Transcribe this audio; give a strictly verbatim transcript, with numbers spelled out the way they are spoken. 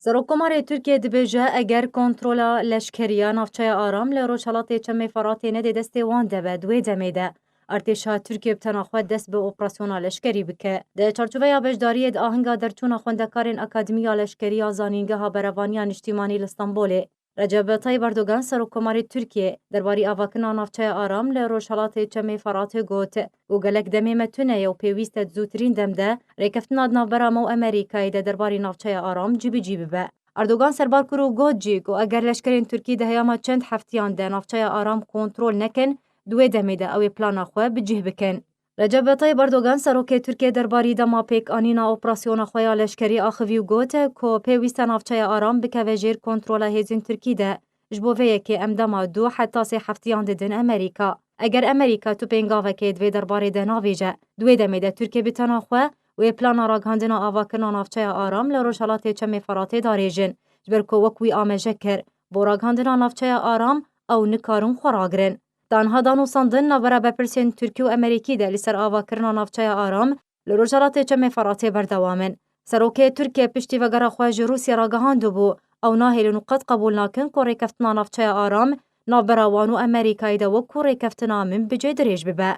Serokkomarê Tirkiyê dibêje, eger kontrola leşkerî ya navçeya Aram li rojhelatê Çemê Feratê nedê destê wan de be, di wê demê de artêşa Tirkiyê bi tena xwe dest bi operasyona leşkerî bike. Di çarçoveya beşdariyê di ahinga derçûna xwendekarên Akademiya Leşkerî ya Zanîngeha Berevaniya Niştîmanî li Stenbolê, Recep Tayyip Erdogan, Serokkomarê Tirkiyê, derbarî avakirina navçeya Aram li rojhelatê Çemê Feratê got, û gelek demê me tune ye û pêwîst e di zûtirîn dem de rêkeftina di navbera me û Amerîkayê de derbarî navçeya Aram cîbicî bibe. Erdogan serbar kir û got jî ku eger leşkerên Tirkî di heyama çend heftiyan de navçeya Aram kontrol nekin, di wê demê de ew ê plana xwe bi cih bikin. Recep Tayyip Erdogan, serokê Tirkiyê, derbarî dema pêkanîna operasyona xwe ya leşkerî axivî û got ku pêwîst e navçeya Aram bikeve jêr kontrola hêzên Tirkî de. Ji bo vê yekê em dema du heta sê heftiyan didin Amerîka. Eger Amerîka tu pêngavekê di vê derbarê de navêje, di wê demê de Tirkiye bi tena xwe wê plana ragihandina avakirina navçeya Aram li rojhelatê Çemê Feratê darêjin, ji ber ku wek wî ameje kir, bo ragihandina navçeya Aram ew nikarin xwe ragirin. Tanha danûsandin navbera berpirsên Tirkî û Amerîkî de li ser avakirina navçeya Aram li rojhelatê Çemê Feratê berdewam in. Serokê Tirkiye piştî vegera xwe ji Rûsya ragihandibû, ew nahêlin û qet qebûl nakin ku rêkeftina navçeya Aram navbera wan û Amerîkayê de wekû rêkeftina min bi cê dirêj bibe.